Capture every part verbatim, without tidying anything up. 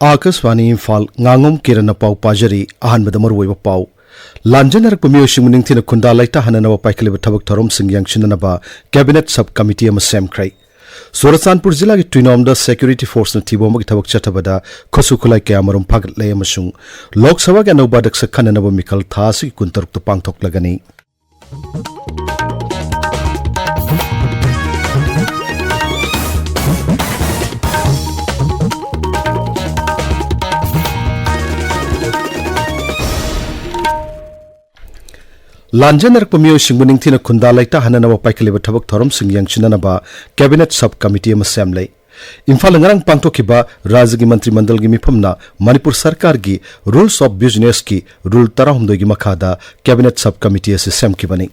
ꯑꯥꯀꯥꯁꯕꯥꯅꯤ ꯏꯝꯐꯥꯜ, ꯉꯥꯉꯣꯝ ꯀꯤꯔꯟꯅ ꯄꯥꯎ ꯄꯥꯖꯔꯤ꯫ ꯑꯍꯥꯟꯕꯗ ꯃꯔꯨꯑꯣꯏꯕ ꯄꯥꯎ꯫ ꯂꯥꯟꯖꯦꯟꯅꯔꯛꯄ ꯃꯤꯑꯣꯏꯁꯤꯡꯕꯨ ꯅꯤꯡꯊꯤꯅ ꯈꯨꯟꯗꯥ ꯂꯩꯇꯥꯍꯟꯅꯅꯕ ꯄꯥꯏꯈꯠꯂꯤꯕ ꯊꯕꯛ ꯊꯧꯔꯝꯁꯤꯡ ꯌꯦꯡꯁꯤꯟꯅꯅꯕ Cabinet Sub Committee ꯑꯃ ꯁꯦꯝꯈ꯭ꯔꯦ꯫ ꯆꯨꯔꯆꯥꯟꯄꯨꯔ ꯖꯤꯂꯥꯒꯤ ꯇꯨꯏꯅꯣꯝꯗ security forceꯅ ꯊꯤꯕ ꯍꯨꯝꯕꯒꯤ ꯊꯕꯛ ꯆꯠꯊꯕꯗ ꯈꯨꯠꯁꯨ ꯈꯨꯠꯂꯥꯏ ꯀꯌꯥꯃꯔꯨꯝ ꯐꯥꯒꯠꯂꯦ ꯑꯃꯁꯨꯡ ꯂꯣꯛ ꯁꯚꯥꯒꯤ ꯑꯅꯧꯕ ꯑꯗ꯭ꯌꯛꯁ ꯈꯟꯅꯅꯕ ꯃꯤꯈꯜ ꯊꯥ ꯑꯁꯤꯒꯤ ꯀꯨꯟꯇꯔꯨꯛꯇ ꯄꯥꯡꯊꯣꯛꯂꯒꯅꯤ꯫ ꯂꯥꯟꯖꯦꯟꯅꯔꯛꯄ ꯃꯤꯑꯣꯏꯁꯤꯡꯕꯨ ꯅꯤꯡꯊꯤꯅ ꯈꯨꯟꯗꯥ ꯂꯩꯇꯥꯍꯟꯅꯅꯕ ꯄꯥꯏꯈꯠꯂꯤꯕ ꯊꯕꯛ ꯊꯧꯔꯝꯁꯤꯡ ꯌꯦꯡꯁꯤꯟꯅꯅꯕ Cabinet Sub Committee ꯑꯃ ꯁꯦꯝꯂꯦ꯫ ꯏꯝꯐꯥꯜꯗ ꯉꯔꯥꯡ ꯄꯥꯡꯊꯣꯛꯈꯤꯕ ꯔꯥꯖ꯭ꯌꯒꯤ ꯃꯟꯇ꯭ꯔꯤ ꯃꯟꯗꯜꯒꯤ ꯃꯤꯐꯝꯅ ꯃꯅꯤꯄꯨꯔ ꯁꯔꯀꯥꯔꯒꯤ Rules of Businessꯀꯤ Rule ꯇꯔꯥꯍꯨꯝꯗꯣꯏꯒꯤ ꯃꯈꯥꯗ Cabinet Sub Committee ꯑꯁꯤ ꯁꯦꯝꯈꯤꯕꯅꯤ꯫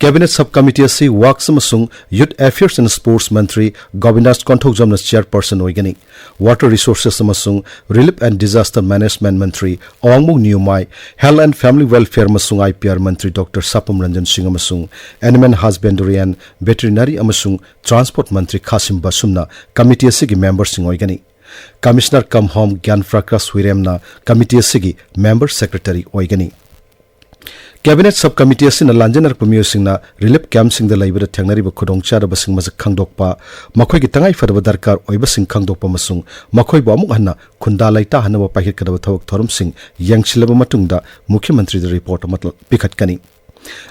Cabinet Sub Committee ꯑꯁꯤ Works ꯑꯃꯁꯨꯡ Youth Affairs and Sports Mantri ꯒꯣꯕꯤꯟꯗꯥꯁ ꯀꯣꯟꯊꯧꯖꯝꯅ chairperson ꯑꯣꯏꯒꯅꯤ꯫ Water Resources ꯑꯃꯁꯨꯡ Relief and Disaster Management Mantri ꯑꯋꯥꯡꯕꯧ ꯅꯤꯌꯨꯃꯥꯏ, Health and Family Welfare ꯑꯃꯁꯨꯡ I P R Mantri doctor ꯁꯥꯄꯝ Ranjan ꯁꯤꯡ ꯑꯃꯁꯨꯡ Animal Husbandry and Veterinary ꯑꯃꯁꯨꯡ Transport ꯃꯟꯇ꯭ꯔꯤ ꯈꯥꯁꯤꯝ ꯕꯥꯁꯨꯝꯅ committee ꯑꯁꯤꯒꯤ memberꯁꯤꯡ ꯑꯣꯏꯒꯅꯤ꯫ Commissioner cum Home ꯒ꯭ꯌꯥꯟ Prakash ꯍꯨꯏꯔꯦꯝꯅ committee ꯑꯁꯤꯒꯤ member secretary ꯑꯣꯏꯒꯅꯤ꯫ Cabinet Sub Committee ꯑꯁꯤꯅ ꯂꯥꯟꯖꯦꯟꯅꯔꯛꯄ ꯃꯤꯑꯣꯏꯁꯤꯡꯅ relief campꯁꯤꯡꯗ ꯂꯩꯕꯗ ꯊꯦꯡꯅꯔꯤꯕ ꯈꯨꯗꯣꯡꯆꯥꯗꯕꯁꯤꯡ ꯃꯁꯛ ꯈꯪꯗꯣꯛꯄ, ꯃꯈꯣꯏꯒꯤ ꯇꯉꯥꯏꯐꯗꯕ ꯗꯔꯀꯥꯔ ꯑꯣꯏꯕꯁꯤꯡ ꯈꯪꯗꯣꯛꯄ ꯑꯃꯁꯨꯡ ꯃꯈꯣꯏꯕꯨ ꯑꯃꯨꯛ ꯍꯟꯅ ꯈꯨꯟꯗꯥ ꯂꯩꯇꯥꯍꯟꯅꯕ ꯄꯥꯏꯈꯠꯀꯗꯕ ꯊꯕꯛ ꯊꯧꯔꯝꯁꯤꯡ ꯌꯦꯡꯁꯤꯜꯂꯕ ꯃꯇꯨꯡꯗ ꯃꯨꯈ꯭ꯌ ꯃꯟꯇ꯭ꯔꯤꯗ report ꯑꯃ ꯄꯤꯈꯠꯀꯅꯤ꯫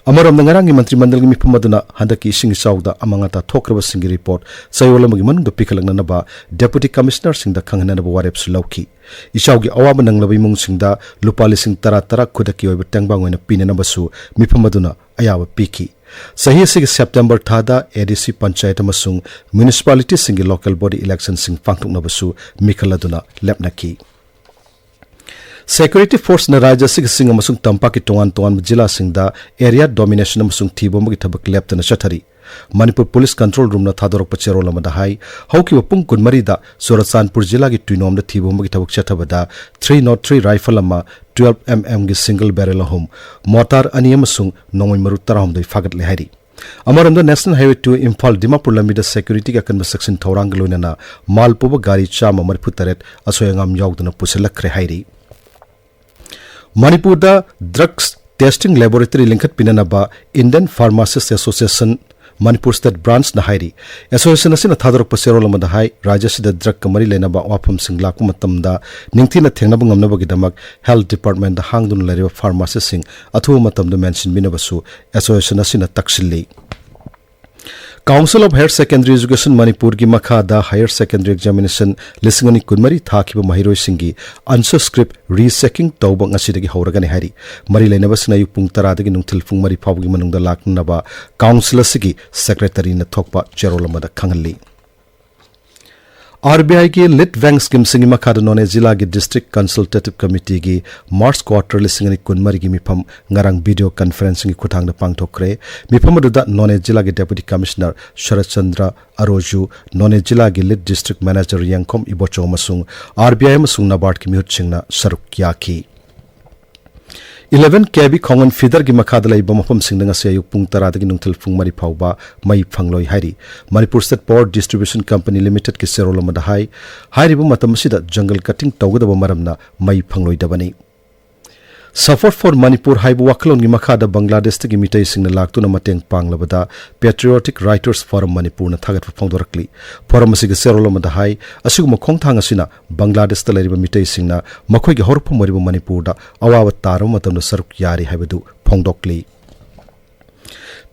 ꯑꯃꯔꯣꯝꯗ, ꯉꯔꯥꯡꯒꯤ ꯃꯟꯇ꯭ꯔꯤ ꯃꯟꯗꯜꯒꯤ ꯃꯤꯐꯝ ꯑꯗꯨꯅ ꯍꯟꯗꯛꯀꯤ ꯏꯁꯤꯡ ꯏꯆꯥꯎꯗ ꯑꯃꯥꯡ ꯑꯇꯥ ꯊꯣꯛꯈ꯭ꯔꯕꯁꯤꯡꯒꯤ report ꯆꯌꯣꯜ ꯑꯃꯒꯤ ꯃꯅꯨꯡꯗ ꯄꯤꯈꯠꯂꯛꯅꯅꯕ Deputy Commissionerꯁꯤꯡꯗ ꯈꯪꯍꯟꯅꯅꯕ ꯋꯥꯔꯦꯞꯁꯨ ꯂꯧꯈꯤ꯫ ꯏꯆꯥꯎꯒꯤ ꯑꯋꯥꯕ ꯅꯪꯂꯕ ꯏꯃꯨꯡꯁꯤꯡꯗ ꯂꯨꯄꯥ ꯂꯤꯁꯤꯡ ꯇꯔꯥ ꯇꯔꯥ ꯈꯨꯗꯛꯀꯤ ꯑꯣꯏꯕ ꯇꯦꯡꯕꯥꯡ ꯑꯣꯏꯅ ꯄꯤꯅꯅꯕꯁꯨ ꯃꯤꯐꯝ ꯑꯗꯨꯅ ꯑꯌꯥꯕ ꯄꯤꯈꯤ꯫ ꯆꯍꯤ ꯑꯁꯤꯒꯤ September ꯊꯥꯗ A D C, ꯄꯟꯆꯥꯌꯠ ꯑꯃꯁꯨꯡ municipalityꯁꯤꯡꯒꯤ local body electionꯁꯤꯡ ꯄꯥꯡꯊꯣꯛꯅꯕꯁꯨ ꯃꯤꯈꯜ ꯑꯗꯨꯅ ꯂꯦꯞꯅꯈꯤ꯫ Security forceꯅ ꯔꯥꯖ꯭ꯌ ꯑꯁꯤꯒꯤ ꯆꯤꯡ ꯑꯃꯁꯨꯡ ꯇꯝꯄꯥꯛꯀꯤ ꯇꯣꯉꯥꯟ ꯇꯣꯉꯥꯟꯕ ꯖꯤꯂꯥꯁꯤꯡꯗ area domination ꯑꯃꯁꯨꯡ ꯊꯤꯕ ꯍꯨꯝꯕꯒꯤ ꯊꯕꯛ ꯂꯦꯞꯇꯅ ꯆꯠꯊꯔꯤ꯫ ꯃꯅꯤꯄꯨꯔ Police Control Roomꯅ ꯊꯥꯗꯣꯔꯛꯄ ꯆꯦꯔꯣꯜ ꯑꯃꯗ ꯍꯥꯏ, ꯍꯧꯈꯤꯕ ꯄꯨꯡ ꯀꯨꯟꯃꯔꯤꯗ ꯆꯨꯔꯆꯥꯟꯄꯨꯔ ꯖꯤꯂꯥꯒꯤ ꯇꯨꯏꯅꯣꯝꯗ ꯊꯤꯕ ꯍꯨꯝꯕꯒꯤ ꯊꯕꯛ ꯆꯠꯊꯕꯗ three nought three rifle ꯑꯃ, twelve M Mꯒꯤ single barrel ꯑꯍꯨꯝ, mortar ꯑꯅꯤ ꯑꯃꯁꯨꯡ ꯅꯣꯡꯃꯩ ꯃꯔꯨ ꯇꯔꯥꯍꯨꯝꯗꯣꯏ ꯐꯥꯒꯠꯂꯦ ꯍꯥꯏꯔꯤ꯫ ꯑꯃꯔꯣꯝꯗ, National Highway two Imphal Dimapur ꯂꯝꯕꯤꯗ ꯁꯦꯀ꯭ꯌꯨꯔꯤꯇꯤꯒꯤ ꯑꯀꯟꯕ ꯆꯦꯛꯁꯤꯟ ꯊꯧꯔꯥꯡꯒ ꯂꯣꯏꯅꯅ ꯃꯥꯜ ꯄꯨꯕ ꯒꯥꯔꯤ ꯆꯥꯝꯃ ꯃꯔꯤꯐꯨ ꯇꯔꯦꯠ ꯑꯁꯣꯏ ꯑꯉꯥꯝ ꯌꯥꯎꯗꯅ ꯄꯨꯁꯤꯜꯂꯛꯈ꯭ꯔꯦ ꯍꯥꯏꯔꯤ꯫ ꯃꯅꯤꯄꯨꯔꯗ ꯗ꯭ꯔꯒꯁ ꯇꯦꯁꯇꯤꯡ ꯂꯦꯕꯣꯔꯦꯇꯔꯤ ꯂꯤꯡꯈꯠꯄꯤꯅꯅꯕ Indian Pharmacist Association Manipur state ꯕ꯭ꯔꯥꯟꯆꯅ ꯍꯥꯏꯔꯤ꯫ ꯑꯦꯁꯣꯁꯤꯌꯦꯁꯟ ꯑꯁꯤꯅ ꯊꯥꯗꯣꯔꯛꯄ ꯆꯦꯔꯣꯜ ꯑꯃꯗ ꯍꯥꯏ, ꯔꯥꯖ꯭ꯌ ꯑꯁꯤꯗ ꯗ꯭ꯔꯒꯀ ꯃꯔꯤ ꯂꯩꯅꯕ ꯋꯥꯐꯝꯁꯤꯡ ꯂꯥꯛꯄ ꯃꯇꯝꯗ ꯅꯤꯡꯊꯤꯅ ꯊꯦꯡꯅꯕ ꯉꯝꯅꯕꯒꯤꯗꯃꯛ ꯍꯦꯜꯊ ꯗꯤꯄꯥꯔꯠꯃꯦꯟꯗ ꯍꯥꯡꯗꯨꯅ ꯂꯩꯔꯤꯕ ꯐꯥꯔꯃꯥꯁꯤꯁꯤꯡ ꯑꯊꯨꯕ ꯃꯇꯝꯗ ꯃꯦꯟꯁꯤꯟꯕꯤꯅꯕꯁꯨ ꯑꯦꯁꯣꯁꯤꯌꯦꯁꯟ ꯑꯁꯤꯅ ꯇꯛꯁꯤꯜꯂꯤ꯫ Council of Higher Secondary Education ꯃꯅꯤꯄꯨꯔꯒꯤ ꯃꯈꯥꯗ ꯍꯥꯌꯔ ꯁꯦꯀꯦꯟꯗꯔꯤ ꯑꯦꯛꯖꯥꯃꯤꯅꯦꯁꯟ ꯂꯤꯁꯤꯡ ꯑꯅꯤ ꯀꯨꯟꯃꯔꯤ ꯊꯥꯈꯤꯕ ꯃꯍꯩꯔꯣꯏꯁꯤꯡꯒꯤ ꯑꯟꯁꯔ ꯁ꯭ꯀ꯭ꯔꯤꯞ ꯔꯤꯆꯦꯀꯤꯡ ꯇꯧꯕ ꯉꯁꯤꯗꯒꯤ ꯍꯧꯔꯒꯅꯤ ꯍꯥꯏꯔꯤ꯫ ꯃꯔꯤ ꯂꯩꯅꯕꯁꯤꯡꯅ ꯑꯌꯨꯛ ꯄꯨꯡ ꯇꯔꯥꯗꯒꯤ ꯅꯨꯡꯊꯤꯜ ꯄꯨꯡ ꯃꯔꯤ ꯐꯥꯎꯕꯒꯤ ꯃꯅꯨꯡꯗ ꯂꯥꯛꯅꯅꯕ ꯀꯥꯎꯟꯁꯤꯜ ꯑꯁꯤꯒꯤ ꯁꯦꯀ꯭ꯔꯦꯇꯔꯤꯅ ꯊꯣꯛꯄ ꯆꯦꯔꯣꯜ ꯑꯃꯗ ꯈꯪꯍꯜꯂꯤ꯫ ꯑꯥꯔ ꯕꯤ ꯑꯥꯏꯒꯤ ꯂꯤꯗ ꯕꯦꯡꯛ ꯁ꯭ꯀꯤꯝꯁꯤꯡꯒꯤ ꯃꯈꯥꯗ ꯅꯣꯅꯦ ꯖꯤꯂꯥꯒꯤ ꯗꯤꯁꯇ꯭ꯔꯤꯛ ꯀꯟꯁꯜꯇꯦꯇꯤꯚ ꯀꯃꯤꯇꯤꯒꯤ ꯃꯥꯔꯆ ꯀ꯭ꯋꯥꯔꯇꯔ ꯂꯤꯁꯤꯡ ꯑꯅꯤ ꯀꯨꯟꯃꯔꯤꯒꯤ ꯃꯤꯐꯝ ꯉꯔꯥꯡ ꯚꯤꯗꯤꯑꯣ ꯀꯟꯐꯔꯦꯟꯁꯤꯡꯒꯤ ꯈꯨꯠꯊꯥꯡꯗ ꯄꯥꯡꯊꯣꯛꯈ꯭ꯔꯦ꯫ ꯃꯤꯐꯝ ꯑꯗꯨꯗ ꯅꯣꯅꯦ ꯖꯤꯂꯥꯒꯤ ꯗꯦꯄꯨꯇꯤ ꯀꯃꯤꯁꯅꯔ ꯁꯔꯠ ꯆꯟꯗ꯭ꯔ ꯑꯔꯣꯖꯨ, ꯅꯣꯅꯦ ꯖꯤꯂꯥꯒꯤ ꯂꯤꯗ ꯗꯤꯁꯇ꯭ꯔꯤꯛ ꯃꯦꯅꯦꯖꯔ ꯌꯦꯡꯈꯣꯝ ꯏꯕꯣꯆꯧ ꯑꯃꯁꯨꯡ ꯑꯥꯔ ꯕꯤ ꯑꯥꯏ ꯑꯃꯁꯨꯡ ꯅꯕꯥꯔꯗꯀꯤ ꯃꯤꯍꯨꯠꯁꯤꯡꯅ ꯁꯔꯨꯛ ꯌꯥꯈꯤ꯫ ꯏꯂꯦꯚꯦꯟ ꯀꯦ ꯚꯤ ꯈꯣꯡꯒꯨꯟ ꯐꯤꯗꯔꯒꯤ ꯃꯈꯥꯗ ꯂꯩꯕ ꯃꯐꯝꯁꯤꯡꯗ ꯉꯁꯤ ꯑꯌꯨꯛ ꯄꯨꯡ ꯇꯔꯥꯗꯒꯤ ꯅꯨꯡꯊꯤꯜ ꯄꯨꯡ ꯃꯔꯤ ꯐꯥꯎꯕ ꯃꯩ ꯐꯪꯂꯣꯏ ꯍꯥꯏꯔꯤ꯫ Manipur state power distribution company ꯂꯤꯃꯤꯇꯦꯗꯀꯤ ꯆꯦꯔꯣꯜ ꯑꯃꯗ ꯍꯥꯏ, ꯍꯥꯏꯔꯤꯕ ꯃꯇꯝ ꯑꯁꯤꯗ ꯖꯪꯒꯜ ꯀꯠꯇꯤꯡ ꯇꯧꯒꯗꯕ ꯃꯔꯝꯅ ꯃꯩ ꯐꯪꯂꯣꯏꯗꯕꯅꯤ꯫ Support for Manipur ꯍꯥꯏꯕ ꯋꯥꯈꯜꯂꯣꯟꯒꯤ ꯃꯈꯥꯗ ꯕꯪꯒ꯭ꯂꯥꯗꯦꯁꯇꯒꯤ ꯃꯤꯇꯩꯁꯤꯡꯅ ꯂꯥꯛꯇꯨꯅ ꯃꯇꯦꯡ ꯄꯥꯡꯂꯕꯗ Patriotic Writers Forum ꯃꯅꯤꯄꯨꯔꯅ ꯊꯥꯒꯠꯄ ꯐꯣꯡꯗꯣꯔꯛꯂꯤ꯫ ꯐꯣꯔꯝ ꯑꯁꯤꯒꯤ ꯆꯦꯔꯣꯜ ꯑꯃꯗ ꯍꯥꯏ, ꯑꯁꯤꯒꯨꯝꯕ ꯈꯣꯡꯊꯥꯡ ꯑꯁꯤꯅ ꯕꯪꯒ꯭ꯂꯥꯗꯦꯁꯇ ꯂꯩꯔꯤꯕ ꯃꯤꯇꯩꯁꯤꯡꯅ ꯃꯈꯣꯏꯒꯤ ꯍꯧꯔꯛꯐꯝ ꯑꯣꯏꯔꯤꯕ ꯃꯅꯤꯄꯨꯔꯗ ꯑꯋꯥꯕ ꯇꯥꯔꯕ ꯃꯇꯝꯗ ꯁꯔꯨꯛ ꯌꯥꯔꯤ ꯍꯥꯏꯕꯗꯨ ꯐꯣꯡꯗꯣꯛꯂꯤ꯫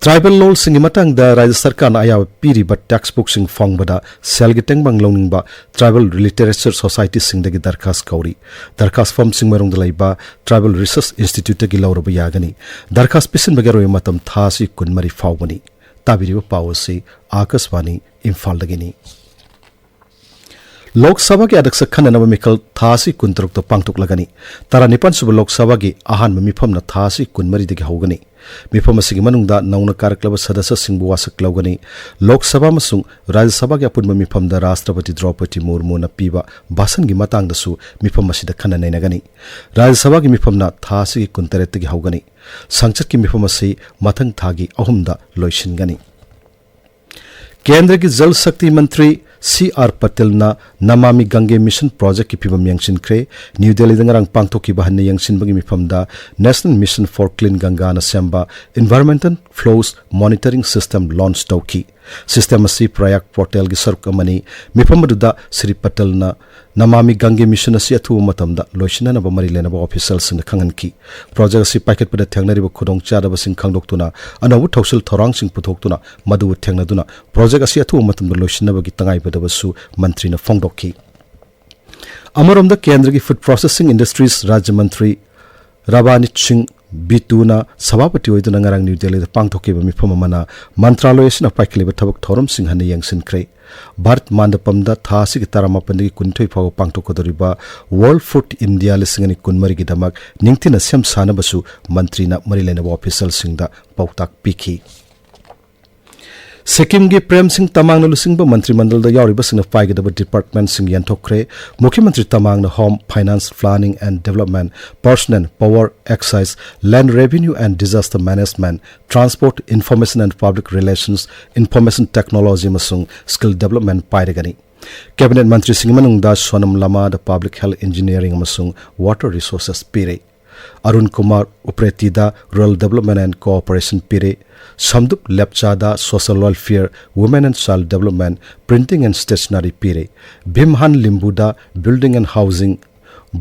ꯇ꯭ꯔꯥꯏꯕꯦꯜ ꯂꯣꯜꯁꯤꯡꯒꯤ ꯃꯇꯥꯡꯗ ꯔꯥꯖ꯭ꯌ ꯁꯔꯀꯥꯔꯅ ꯑꯌꯥꯕ ꯄꯤꯔꯤꯕ ꯇꯦꯛꯁ ꯕꯨꯛꯁꯤꯡ ꯐꯣꯡꯕꯗ ꯁꯦꯜꯒꯤ ꯇꯦꯡꯕꯥꯡ ꯂꯧꯅꯤꯡꯕ ꯇ꯭ꯔꯥꯏꯕꯦꯜ ꯂꯤꯇꯔꯦꯆꯔ ꯁꯣꯁꯥꯏꯇꯤꯁꯤꯡꯗꯒꯤ ꯗꯔꯈꯥꯁ ꯀꯧꯔꯤ꯫ ꯗꯔꯈꯥꯁ ꯐꯣꯔꯝꯁꯤꯡ ꯃꯔꯣꯝꯗ ꯂꯩꯕ ꯇ꯭ꯔꯥꯏꯕꯦꯜ ꯔꯤꯁꯔꯁ ꯏꯟꯁꯇꯤꯇ꯭ꯌꯨꯠꯇꯒꯤ ꯂꯧꯔꯕ ꯌꯥꯒꯅꯤ꯫ ꯗꯔꯈꯥꯁ ꯄꯤꯁꯤꯟꯕꯒꯤ ꯑꯔꯣꯏꯕ ꯃꯇꯝ ꯊꯥ ꯑꯁꯤ ꯀꯨꯟꯃꯔꯤ ꯐꯥꯎꯕꯅꯤ꯫ ꯇꯥꯕꯤꯔꯤꯕ ꯄꯥꯎ ꯑꯁꯤ ꯑꯥꯀꯥꯁꯕꯥꯅꯤ ꯏꯝꯐꯥꯜꯗꯒꯤꯅꯤ꯫ ꯂꯣꯛ ꯁꯚꯥꯒꯤ ꯑꯗꯛꯁ ꯈꯟꯅꯅꯕ ꯃꯤꯈꯜ ꯊꯥ ꯑꯁꯤ ꯀꯨꯟꯇꯔꯨꯛꯇ ꯄꯥꯡꯊꯣꯛꯂꯒꯅꯤ꯫ ꯇꯔꯥꯅꯤꯄꯥꯟ ꯁꯨꯕ ꯂꯣꯛ ꯁꯚꯥꯒꯤ ꯑꯍꯥꯟꯕ ꯃꯤꯐꯝꯅ ꯊꯥ ꯑꯁꯤ ꯀꯨꯟꯃꯔꯤꯗꯒꯤ ꯍꯧꯒꯅꯤ꯫ ꯃꯤꯐꯝ ꯑꯁꯤꯒꯤ ꯃꯅꯨꯡꯗ ꯅꯧꯅ ꯀꯥꯔꯛꯂꯕ ꯁꯗꯁ꯭ꯌꯁꯤꯡꯕꯨ ꯋꯥꯁꯛ ꯂꯧꯒꯅꯤ꯫ ꯂꯣꯛ ꯁꯚꯥ ꯑꯃꯁꯨꯡ ꯔꯥꯖ꯭ꯌ ꯁꯚꯥꯒꯤ ꯑꯄꯨꯟꯕ ꯃꯤꯐꯝꯗ ꯔꯥꯁꯇ꯭ꯔꯄꯇꯤ ꯗ꯭ꯔꯧꯄꯗꯤ ꯃꯨꯔꯃꯨꯅ ꯄꯤꯕ ꯚꯥꯁꯟꯒꯤ ꯃꯇꯥꯡꯗꯁꯨ ꯃꯤꯐꯝ ꯑꯁꯤꯗ ꯈꯟꯅ ꯅꯩꯅꯒꯅꯤ꯫ ꯔꯥꯖ꯭ꯌ ꯁꯚꯥꯒꯤ ꯃꯤꯐꯝꯅ ꯊꯥ ꯑꯁꯤꯒꯤ ꯀꯨꯟꯇꯔꯦꯠꯇꯒꯤ ꯍꯧꯒꯅꯤ꯫ ꯁꯪꯁꯠꯀꯤ ꯃꯤꯐꯝ ꯑꯁꯤ ꯃꯊꯪ ꯊꯥꯒꯤ ꯑꯍꯨꯝꯗ ꯂꯣꯏꯁꯤꯟꯒꯅꯤ꯫ ꯀꯦꯟꯗ꯭ꯔꯒꯤ ꯖꯜ ꯁꯛꯇꯤ ꯃꯟꯇ꯭ꯔꯤ ꯁꯤ ꯑꯥꯔ ꯄꯇꯦꯜꯅ ꯅꯃꯥꯃꯤ ꯒꯪꯒꯦ ꯃꯤꯁꯟ ꯄ꯭ꯔꯣꯖꯦꯛꯀꯤ ꯐꯤꯕꯝ ꯌꯦꯡꯁꯤꯟꯈ꯭ꯔꯦ꯫ ꯅ꯭ꯌꯨ ꯗꯦꯜꯂꯤꯗ ꯉꯔꯥꯡ ꯄꯥꯡꯊꯣꯛꯈꯤꯕ ꯍꯟꯅ ꯌꯦꯡꯁꯤꯟꯕꯒꯤ ꯃꯤꯐꯝꯗ National Mission for Clean Ganga ꯅ ꯁꯦꯝꯕ Environmental Flows Monitoring System launch ꯇꯧꯈꯤ꯫ System ꯑꯁꯤ ꯄ꯭ꯔꯌꯥꯒ ꯄꯣꯔꯇꯦꯜꯒꯤ ꯁꯔꯨꯛ ꯑꯃꯅꯤ꯫ ꯃꯤꯐꯝ ꯑꯗꯨꯗ ꯁ꯭ꯔꯤ ꯄꯇꯦꯜꯅ ꯅꯃꯥꯃꯤ ꯒꯪꯒꯦ ꯃꯤꯁꯟ ꯑꯁꯤ ꯑꯊꯨꯕ ꯃꯇꯝꯗ ꯂꯣꯏꯁꯤꯟꯅꯅꯕ ꯃꯔꯤ ꯂꯩꯅꯕ ꯑꯣꯐꯤꯁꯤꯌꯦꯜꯁꯤꯡꯗ ꯈꯪꯍꯟꯈꯤ꯫ ꯄ꯭ꯔꯣꯖꯦꯛ ꯑꯁꯤ ꯄꯥꯏꯈꯠꯄꯗ ꯊꯦꯡꯅꯔꯤꯕ ꯈꯨꯗꯣꯡꯆꯥꯗꯕꯁꯤꯡ ꯈꯪꯗꯣꯛꯇꯨꯅ ꯑꯅꯧꯕ ꯊꯧꯁꯤꯜ ꯊꯧꯔꯥꯡꯁꯤꯡ ꯄꯨꯊꯣꯛꯇꯨꯅ ꯃꯗꯨꯕꯨ ꯊꯦꯡꯅꯗꯨꯅ ꯄ꯭ꯔꯣꯖꯦꯛ ꯑꯁꯤ ꯑꯊꯨꯕ ꯃꯇꯝꯗ ꯂꯣꯏꯁꯤꯟꯅꯕꯒꯤ ꯇꯉꯥꯏꯐꯗꯕꯁꯨ ꯃꯟꯇ꯭ꯔꯤꯅ ꯐꯣꯡꯗꯣꯛꯈꯤ꯫ ꯑꯃꯔꯣꯝꯗ ꯀꯦꯟꯗ꯭ꯔꯒꯤ Food Processing Industries ꯔꯥꯖ꯭ꯌ ꯃꯟꯇ꯭ꯔꯤ ꯔꯕꯥꯅꯤꯠ ꯁꯤꯡ ꯕꯤꯇꯨꯅ ꯁꯚꯥꯄꯇꯤ ꯑꯣꯏꯗꯨꯅ ꯉꯔꯥꯡ ꯅ꯭ꯌꯨ ꯗꯦꯜꯂꯤꯗ ꯄꯥꯡꯊꯣꯛꯈꯤꯕ ꯃꯤꯐꯝ ꯑꯃꯅ ꯃꯟꯇ꯭ꯔꯥꯂꯣꯏ ꯑꯁꯤꯅ ꯄꯥꯏꯈꯠꯂꯤꯕ ꯊꯕꯛ ꯊꯧꯔꯝꯁꯤꯡ ꯍꯟꯅ ꯌꯦꯡꯁꯤꯟꯈ꯭ꯔꯦ꯫ ꯚꯥꯔꯠ ꯃꯥꯟꯗꯄꯝꯗ ꯊꯥ ꯑꯁꯤꯒꯤ ꯇꯔꯥꯃꯥꯄꯟꯗꯒꯤ ꯀꯨꯟꯅꯤꯊꯣꯏ ꯐꯥꯎꯕ ꯄꯥꯡꯊꯣꯛꯀꯗꯧꯔꯤꯕ World Food India ꯂꯤꯁꯤꯡ ꯑꯅꯤ ꯀꯨꯟꯃꯔꯤꯒꯤꯗꯃꯛ ꯅꯤꯡꯊꯤꯅ ꯁꯦꯝ ꯁꯥꯅꯕꯁꯨ ꯃꯟꯇ꯭ꯔꯤꯅ ꯃꯔꯤ ꯂꯩꯅꯕ ꯑꯣꯐꯤꯁꯤꯌꯦꯜꯁꯤꯡꯗ ꯄꯥꯎꯇꯥꯛ ꯄꯤꯈꯤ꯫ ꯁꯤꯛꯀꯤꯝꯒꯤ ꯄ꯭ꯔꯦꯝ ꯁꯤꯡ ꯇꯃꯥꯡꯅ ꯂꯨꯆꯤꯡꯕ ꯃꯟꯇ꯭ꯔꯤ ꯃꯟꯗꯜꯗ ꯌꯥꯎꯔꯤꯕꯁꯤꯡꯅ ꯄꯥꯏꯒꯗꯕ ꯗꯤꯄꯥꯔꯠꯃꯦꯟꯠꯁꯤꯡ ꯌꯦꯟꯊꯣꯛꯈ꯭ꯔꯦ꯫ ꯃꯨꯈ꯭ꯌ ꯃꯟꯇ꯭ꯔꯤ ꯇꯃꯥꯡꯅ Home, Finance, Planning and Development, Personnel, Power, Excise, Land Revenue and Disaster Management, Transport, Information and Public Relations, Information Technology ꯑꯃꯁꯨꯡ Skill Development ꯄꯥꯏꯔꯒꯅꯤ꯫ ꯀꯦꯕꯤꯅꯦꯠ ꯃꯟꯇ꯭ꯔꯤꯁꯤꯡꯒꯤ ꯃꯅꯨꯡꯗ ꯁꯣꯅꯝ ꯂꯃꯥꯗ Public Health Engineering ꯑꯃꯁꯨꯡ Water Resources ꯄꯤꯔꯦ꯫ Arun Kumar ꯎꯄ꯭ꯔꯦꯇꯤꯗ Rural Development and Cooperation ꯄꯤꯔꯦ꯫ ꯁꯝꯗꯨꯞ ꯂꯦꯞꯆꯥꯗ Social Welfare, Women and Child Development, Printing and Stationery ꯄꯤꯔꯦ꯫ ꯚꯤꯝꯍꯥꯟ ꯂꯤꯝꯕꯨꯗ Building and Housing,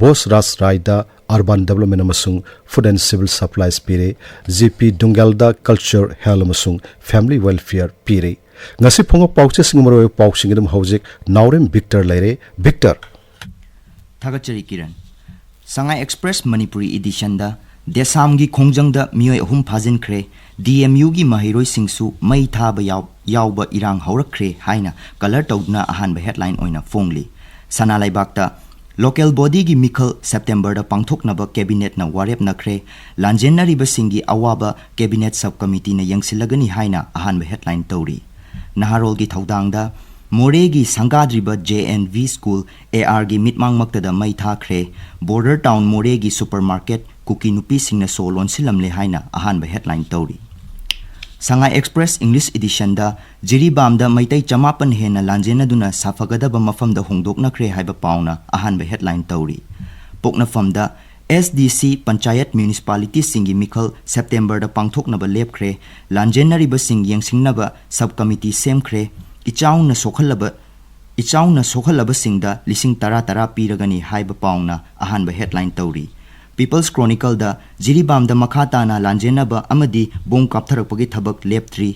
ꯕꯣꯁ ꯔꯥꯖ ꯔꯥꯏꯗ Urban Development ꯑꯃꯁꯨꯡ Food and Civil Supplies ꯄꯤꯔꯦ꯫ ꯖꯤ ꯄꯤ ꯗꯨꯡꯒꯦꯜꯗ Culture, Health ꯑꯃꯁꯨꯡ Family Welfare ꯄꯤꯔꯦ꯫ ꯉꯁꯤ ꯐꯣꯡꯕ ꯄꯥꯎꯆꯦꯁꯤꯡꯒꯤ ꯃꯔꯨꯑꯣꯏꯕ ꯄꯥꯎꯁꯤꯡ ꯑꯗꯨꯝ ꯍꯧꯖꯤꯛ ꯅꯥꯎꯔꯦꯝ ꯕꯤꯛꯇꯔ ꯂꯩꯔꯦ꯫ ꯕꯤꯛꯇꯔ꯫ ꯊꯥꯒꯠꯆꯔꯤ ꯀꯤꯔꯟ꯫ ꯁꯉꯥꯏ ꯑꯦꯛꯁꯄ꯭ꯔꯦꯁ ꯃꯅꯤꯄꯨꯔꯤ ꯏꯗꯤꯁꯟꯗ ꯗꯦꯁꯥꯝꯒꯤ ꯈꯣꯡꯖꯪꯗ ꯃꯤꯑꯣꯏ ꯑꯍꯨꯝ ꯐꯥꯖꯤꯟꯈ꯭ꯔꯦ, ꯗꯤ ꯑꯦꯝ ꯌꯨꯒꯤ ꯃꯍꯩꯔꯣꯏꯁꯤꯡꯁꯨ ꯃꯩ ꯊꯥꯕ ꯌꯥꯎ-, ꯌꯥꯎꯕ ꯏꯔꯥꯡ ꯍꯧꯔꯛꯈ꯭ꯔꯦ ꯍꯥꯏꯅ ꯀꯂꯔ ꯇꯧꯗꯨꯅ ꯑꯍꯥꯟꯕ ꯍꯦꯗꯂꯥꯏꯟ ꯑꯣꯏꯅ ꯐꯣꯡꯂꯤ꯫ ꯁꯅꯥ ꯂꯩꯕꯥꯛꯇ ꯂꯣꯀꯦꯜ ꯕꯣꯗꯤꯒꯤ ꯃꯤꯈꯜ ꯁꯦꯞꯇꯦꯝꯕꯔꯗ ꯄꯥꯡꯊꯣꯛꯅꯕ ꯀꯦꯕꯤꯅꯦꯠꯅ ꯋꯥꯔꯦꯞꯅꯈ꯭ꯔꯦ꯫ ꯂꯥꯟꯖꯦꯟꯅꯔꯤꯕꯁꯤꯡꯒꯤ ꯑꯋꯥꯕ ꯀꯦꯕꯤꯅꯦꯠ ꯁꯕ ꯀꯃꯤꯇꯤꯅ ꯌꯦꯡꯁꯤꯜꯂꯒꯅꯤ ꯍꯥꯏꯅ ꯑꯍꯥꯟꯕ ꯍꯦꯗꯂꯥꯏꯟ ꯇꯧꯔꯤ꯫ ꯅꯍꯥꯔꯣꯜꯒꯤ ꯊꯧꯗꯥꯡꯗ ꯃꯣꯔꯦꯒꯤ ꯁꯪꯒꯥꯗ꯭ꯔꯤꯕ ꯖꯦ ꯑꯦꯟ ꯚꯤ ꯁ꯭ꯀꯨꯜ ꯑꯦ ꯑꯥꯔꯒꯤ ꯃꯤꯠꯃꯥꯡꯃꯛꯇꯗ ꯃꯩ ꯊꯥꯈ꯭ꯔꯦ꯫ ꯕꯣꯔꯗꯔ ꯇꯥꯎꯟ ꯃꯣꯔꯦꯒꯤ ꯁꯨꯄꯔ ꯃꯥꯔꯀꯦꯠ ꯀꯨꯀꯤ ꯅꯨꯄꯤꯁꯤꯡꯅ ꯁꯣ ꯂꯣꯟꯁꯤꯜꯂꯝꯂꯦ ꯍꯥꯏꯅ ꯑꯍꯥꯟꯕ ꯍꯦꯗꯂꯥꯏꯟ ꯇꯧꯔꯤ꯫ ꯁꯉꯥꯏ ꯑꯦꯛꯁꯄ꯭ꯔꯦꯁ ꯏꯪꯂꯤꯁ ꯏꯗꯤꯁꯟꯗ ꯖꯤꯔꯤꯕꯥꯝꯗ ꯃꯩꯇꯩ ꯆꯃꯥꯄꯟ ꯍꯦꯟꯅ ꯂꯥꯟꯖꯦꯟꯅꯗꯨꯅ ꯁꯥꯐꯒꯗꯕ ꯃꯐꯝꯗ ꯍꯣꯡꯗꯣꯛꯅꯈ꯭ꯔꯦ ꯍꯥꯏꯕ ꯄꯥꯎꯅ ꯑꯍꯥꯟꯕ ꯍꯦꯗꯂꯥꯏꯟ ꯇꯧꯔꯤ꯫ ꯄꯣꯛꯅꯐꯝꯗ ꯑꯦꯁ ꯗꯤ ꯁꯤ ꯄꯟꯆꯥꯌꯠ ꯃ꯭ꯌꯨꯅꯤꯁꯤꯄꯥꯂꯤꯇꯤꯁꯤꯡꯒꯤ ꯃꯤꯈꯜ ꯁꯦꯞꯇꯦꯝꯕꯔꯗ ꯄꯥꯡꯊꯣꯛꯅꯕ ꯂꯦꯞꯈ꯭ꯔꯦ꯫ ꯂꯥꯟꯖꯦꯟꯅꯔꯤꯕꯁꯤꯡ ꯌꯦꯡꯁꯤꯟꯅꯕ ꯁꯕ ꯀꯃꯤꯇꯤ ꯁꯦꯝꯈ꯭ꯔꯦ꯫ ꯏꯆꯥꯎꯅ ꯁꯣꯛꯍꯜꯂꯕ ꯏꯆꯥꯎꯅ ꯁꯣꯛꯍꯜꯂꯕꯁꯤꯡꯗ ꯂꯤꯁꯤꯡ ꯇꯔꯥ ꯇꯔꯥ ꯄꯤꯔꯒꯅꯤ ꯍꯥꯏꯕ ꯄꯥꯎꯅ ꯑꯍꯥꯟꯕ ꯍꯦꯗꯂꯥꯏꯟ ꯇꯧꯔꯤ꯫ ꯄꯤꯄꯜꯁ ꯀ꯭ꯔꯣꯅꯤꯀꯜꯗ ꯖꯤꯔꯤꯕꯥꯝꯗ ꯃꯈꯥ ꯇꯥꯅ ꯂꯥꯟꯖꯦꯟꯅꯕ ꯑꯃꯗꯤ ꯕꯣꯝ ꯀꯥꯞꯊꯔꯛꯄꯒꯤ ꯊꯕꯛ ꯂꯦꯞꯇ꯭ꯔꯤ꯫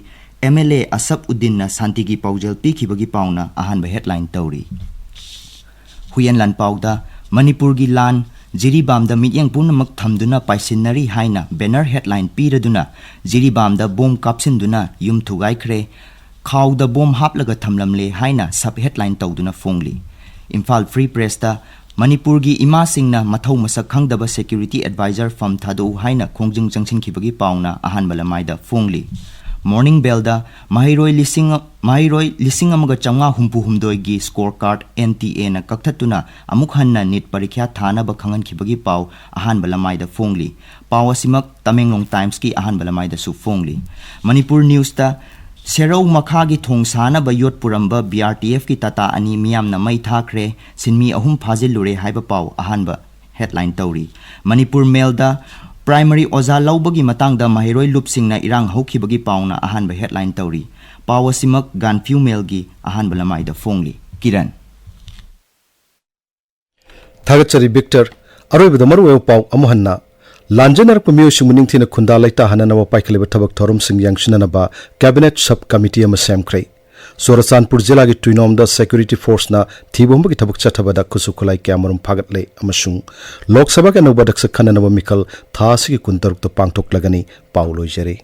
ꯑꯦꯝ ꯑꯦꯜ ꯑꯦ ꯑꯁꯞ ꯎꯗꯤꯟꯅ ꯁꯥꯟꯇꯤꯒꯤ ꯄꯥꯎꯖꯦꯜ ꯄꯤꯈꯤꯕꯒꯤ ꯄꯥꯎꯅ ꯑꯍꯥꯟꯕ ꯍꯦꯗꯂꯥꯏꯟ ꯇꯧꯔꯤ꯫ ꯍꯨꯏꯌꯦꯟ ꯂꯥꯟꯄꯥꯎꯗ ꯃꯅꯤꯄꯨꯔꯒꯤ ꯂꯥꯟ ꯖꯤꯔꯤꯕꯥꯝꯗ ꯃꯤꯠꯌꯦꯡ ꯄꯨꯝꯅꯃꯛ ꯊꯝꯗꯨꯅ ꯄꯥꯏꯁꯤꯟꯅꯔꯤ ꯍꯥꯏꯅ ꯕꯦꯅꯔ ꯍꯦꯗꯂꯥꯏꯟ ꯄꯤꯔꯗꯨꯅ ꯖꯤꯔꯤꯕꯥꯝꯗ ꯕꯣꯝ ꯀꯥꯞꯁꯤꯟꯗꯨꯅ ꯌꯨꯝ ꯊꯨꯒꯥꯏꯈ꯭ꯔꯦ, ꯈꯥꯎꯗ ꯕꯣꯝ ꯍꯥꯞꯂꯒ ꯊꯝꯂꯝꯂꯦ ꯍꯥꯏꯅ ꯁꯕ ꯍꯦꯗꯂꯥꯏꯟ ꯇꯧꯗꯨꯅ ꯐꯣꯡꯂꯤ꯫ ꯏꯝꯐꯥꯜ ꯐ꯭ꯔꯤ ꯄ꯭ꯔꯦꯁꯇ ꯃꯅꯤꯄꯨꯔꯒꯤ ꯏꯃꯥꯁꯤꯡꯅ ꯃꯊꯧ ꯃꯁꯛ ꯈꯪꯗꯕ ꯁꯦꯀ꯭ꯌꯨꯔꯤꯇꯤ ꯑꯦꯗꯚꯥꯏꯖꯔ ꯐꯝ ꯊꯥꯗꯣꯛꯎ ꯍꯥꯏꯅ ꯈꯣꯡꯖꯪ ꯆꯪꯁꯤꯟꯈꯤꯕꯒꯤ ꯄꯥꯎꯅ ꯑꯍꯥꯟꯕ ꯂꯃꯥꯏꯗ ꯐꯣꯡꯂꯤ꯫ ꯃꯣꯔꯅꯤꯡ ꯕꯦꯜꯗ ꯃꯍꯩꯔꯣꯏ ꯂꯤꯁꯤꯡ ꯃꯍꯩꯔꯣꯏ ꯂꯤꯁꯤꯡ ꯑꯃꯒ ꯆꯥꯝꯃꯉꯥ ꯍꯨꯝꯐꯨ ꯍꯨꯝꯗꯣꯏꯒꯤ ꯁ꯭ꯀꯣꯔ ꯀꯥꯔꯗ ꯑꯦꯟ ꯇꯤ ꯑꯦꯅ ꯀꯛꯊꯠꯇꯨꯅ ꯑꯃꯨꯛ ꯍꯟꯅ ꯅꯤꯠ ꯄꯔꯤꯈ꯭ꯌꯥ ꯊꯥꯅꯕ ꯈꯪꯍꯟꯈꯤꯕꯒꯤ ꯄꯥꯎ ꯑꯍꯥꯟꯕ ꯂꯃꯥꯏꯗ ꯐꯣꯡꯂꯤ꯫ ꯄꯥꯎ ꯑꯁꯤꯃꯛ ꯇꯃꯦꯡꯂꯣꯡ ꯇꯥꯏꯝꯁꯀꯤ ꯑꯍꯥꯟꯕ ꯂꯃꯥꯏꯗꯁꯨ ꯐꯣꯡꯂꯤ꯫ ꯃꯅꯤꯄꯨꯔ ꯅ꯭ꯌꯨꯁꯇ ꯁꯦꯔꯧ ꯃꯈꯥꯒꯤ ꯊꯣꯡ ꯁꯥꯅꯕ ꯌꯣꯠ ꯄꯨꯔꯝꯕ ꯕꯤ ꯑꯥꯔ ꯇꯤ ꯑꯦꯐꯀꯤ ꯇꯥꯇꯥ ꯑꯅꯤ ꯃꯤꯌꯥꯝꯅ ꯃꯩ ꯊꯥꯈ꯭ꯔꯦ, ꯁꯤꯟꯃꯤ ꯑꯍꯨꯝ ꯐꯥꯖꯤꯜꯂꯨꯔꯦ ꯍꯥꯏꯕ ꯄꯥꯎ ꯑꯍꯥꯟꯕ ꯍꯦꯗꯂꯥꯏꯟ ꯇꯧꯔꯤ꯫ ꯃꯅꯤꯄꯨꯔ ꯃꯦꯜꯗ ꯄ꯭ꯔꯥꯏꯃꯔꯤ ꯑꯣꯖꯥ ꯂꯧꯕꯒꯤ ꯃꯇꯥꯡꯗ ꯃꯍꯩꯔꯣꯏ ꯂꯨꯞꯁꯤꯡꯅ ꯏꯔꯥꯡ ꯍꯧꯈꯤꯕꯒꯤ ꯄꯥꯎꯅ ꯑꯍꯥꯟꯕ ꯍꯦꯗꯂꯥꯏꯟ ꯇꯧꯔꯤ꯫ ꯄꯥꯎ ꯑꯁꯤꯃꯛ ꯒꯥꯟꯐ꯭ꯌꯨ ꯃꯦꯜꯒꯤ ꯑꯍꯥꯟꯕ ꯂꯃꯥꯏꯗ ꯐꯣꯡꯂꯤ꯫ ꯀꯤꯔꯟ꯫ ꯊꯥꯒꯠꯆꯔꯤ ꯕꯤꯛꯇꯔ꯫ ꯑꯔꯣꯏꯕꯗ ꯃꯔꯨꯑꯣꯏꯕ ꯄꯥꯎ ꯑꯃꯨꯛ ꯍꯟꯅ꯫ ꯂꯥꯟꯖꯦꯟꯅꯔꯛꯄ ꯃꯤꯑꯣꯏꯁꯤꯡꯕꯨ ꯅꯤꯡꯊꯤꯅ ꯈꯨꯟꯗꯥ ꯂꯩꯇꯥꯍꯟꯅꯅꯕ ꯄꯥꯏꯈꯠꯂꯤꯕ ꯊꯕꯛ ꯊꯧꯔꯝꯁꯤꯡ ꯌꯥꯡꯁꯤꯟꯅꯅꯕ ꯀꯦꯕꯤꯅꯦꯠ ꯁꯕ ꯀꯃꯤꯇꯤ ꯑꯃ ꯁꯦꯝꯈ꯭ꯔꯦ꯫ ꯆꯨꯔꯆꯥꯟꯄꯨꯔ ꯖꯤꯂꯥꯒꯤ ꯇꯨꯏꯅꯣꯝꯗ ꯁꯦꯀ꯭ꯌꯨꯔꯤꯇꯤ ꯐꯣꯔꯁꯅ ꯊꯤꯕ ꯍꯨꯝꯕꯒꯤ ꯊꯕꯛ ꯆꯠꯊꯕꯗ ꯈꯨꯠꯁꯨ ꯈꯨꯠꯂꯥꯏ ꯀꯌꯥꯃꯔꯨꯝ ꯐꯥꯒꯠꯂꯦ ꯑꯃꯁꯨꯡ ꯂꯣꯛ ꯁꯚꯥꯒꯤ ꯑꯅꯧꯕ ꯑꯗ꯭ꯌꯛꯁ ꯈꯟꯅꯅꯕ ꯃꯤꯈꯜ ꯊꯥ ꯑꯁꯤꯒꯤ ꯀꯨꯟꯇꯔꯨꯛꯇ ꯄꯥꯡꯊꯣꯛꯂꯒꯅꯤ꯫ ꯄꯥꯎ ꯂꯣꯏꯖꯔꯦ꯫